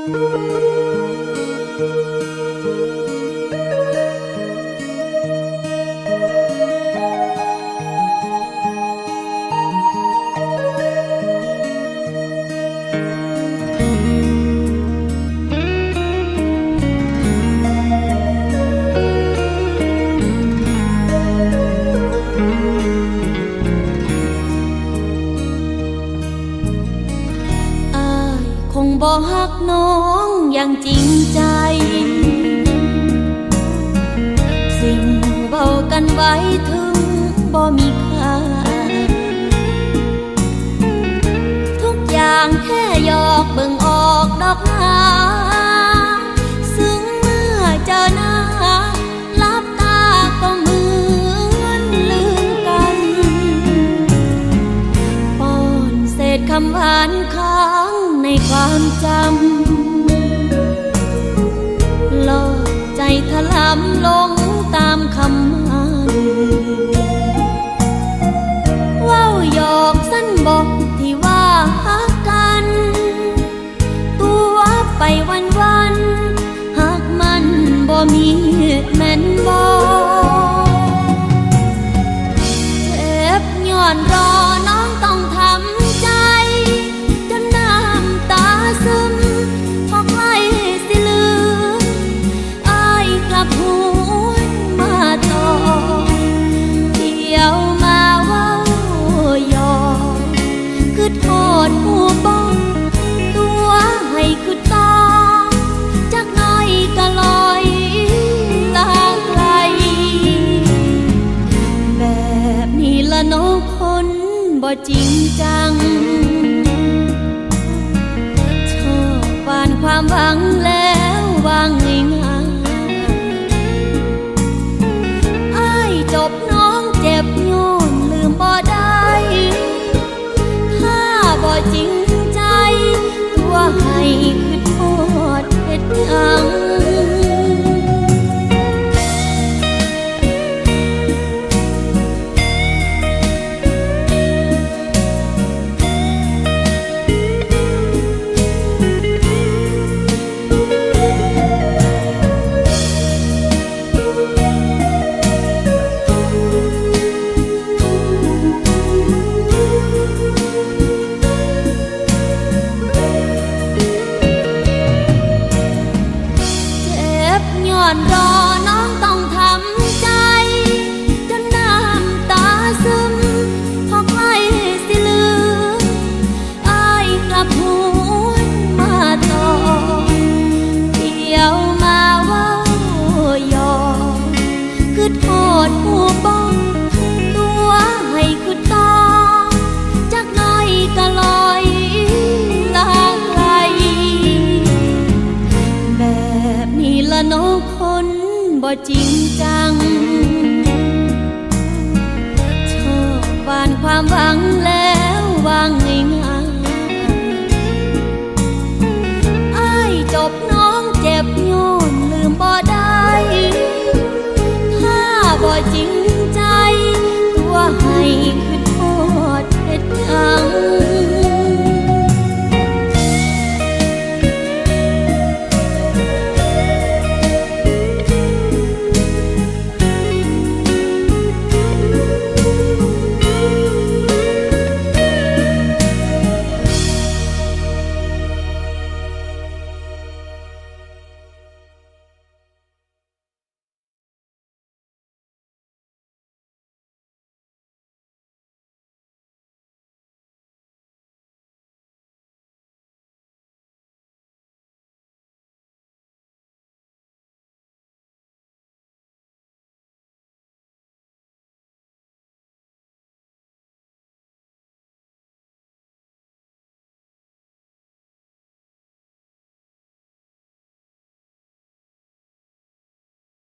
ອ້າຍຄົງບໍ່ຮັກນ້ອງຢ່າງຈິງໃຈ, ສິ່ງເວົ້າກັນໄວ້ເຖິງບໍ່ມີຄ່າ, ທຸກຢ່າງແຄ່ຫຍອກເບິ່ງອອກດອກນາ, ຊຶ່ງເມື່ອເຈີໜ້າ ຫຼັບຕາກໍເໝືອນລືມກັນ, ປ້ອນເສດຄຳຫວານຄ້າງໃນຄວາມຈຳ, ຫຼອກໃຈຖະລຳລົງຕາມຄຳໝັ້ນ, ເວົ້າຫຍອກຊັ້ນບໍທີ່ວ່າຮັກກັນ. ຕົວະໄປວັນໆ ຮັກມັນບໍ່ມີແມ່ນບໍ່? ເຈັບຍ້ອນລໍນ້ອງຕ້ອງທຳໃຈ ຈົນນ້ຳຕາຊຶມ ພໍໃກ້ຊິລືມ ອ້າຍກັບຫວນມາຕໍ່ ທ່ຽວມາເວົ້າຫຍອກ ຄຶດຮອດຮູ້ບໍ່ ຕົວະໃຫ້ຄຶດຕໍ່ ຈັກໜ້ອຍກະລອຍລາໄກລ. ແບບນີ້ລະເນາະຄົນບໍ່ຈິງຈັງ ຊອບຫວານຄວາມຫວັງແລ້ວວາງງ່າຍໆ ອ້າຍຈົບນ້ອງເຈັບຍ້ອນລືມບໍ່ໄດ້ ຖ້າບໍ່ຈິງໃຈ ຕົວະໃຫ້ຄຶດຮອດເຮັດຫຍັງ? ເຈັບຍ້ອນລໍນ້ອງຕ້ອງທຳໃຈ ຈົນນ້ຳຕາຊຶມ ພໍໃກ້ຊິລືມ ອ້າຍກັບຫວນມາຕໍ່ ທ່ຽວມາເວົ້າຫຍອກ ຄຶດຮອດຮູ້ບໍ່ ຕົວະໃຫ້ຄຶດຕໍ່ ຈັກໜ້ອຍກະລອຍລາໄກລ. ແບບນີ້ລະເນາະຄົນບໍ່ຈິງ